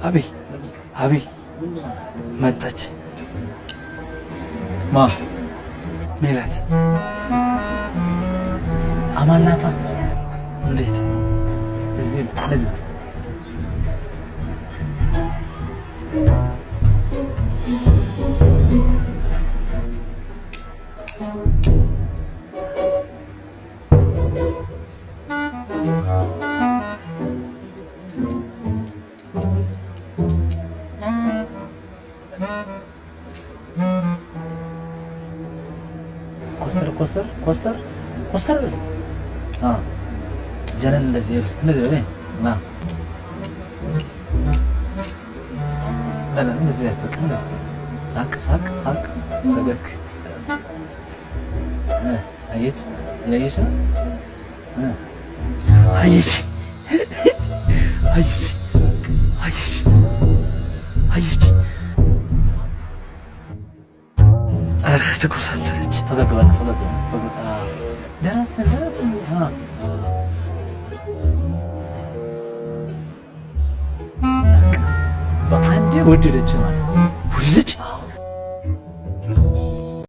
አቤል፣ አቤል፣ መጣች። ማ? ሜላት። አማናታ። እንዴት? እዚህ እንደዚህ። ኮስተር ኮስተር ኮስተር ኮስተር በል። አዎ፣ ጀነን እንደዚህ በል፣ እንደዚህ በል። ና በል፣ እንደዚህ በቃ እንደዚህ ሳቅ ሳቅ ሳቅ፣ ፈገግ። አየች፣ እያየች ነው። አየች፣ አየች፣ አየች፣ አየች። ኧረ ተኮሳተረች። ፈገግ በል፣ ፈገግ በል፣ ፈገግ። ደረት ደረት። በአንዴ ወደደች ማለት ነው። ወደደች።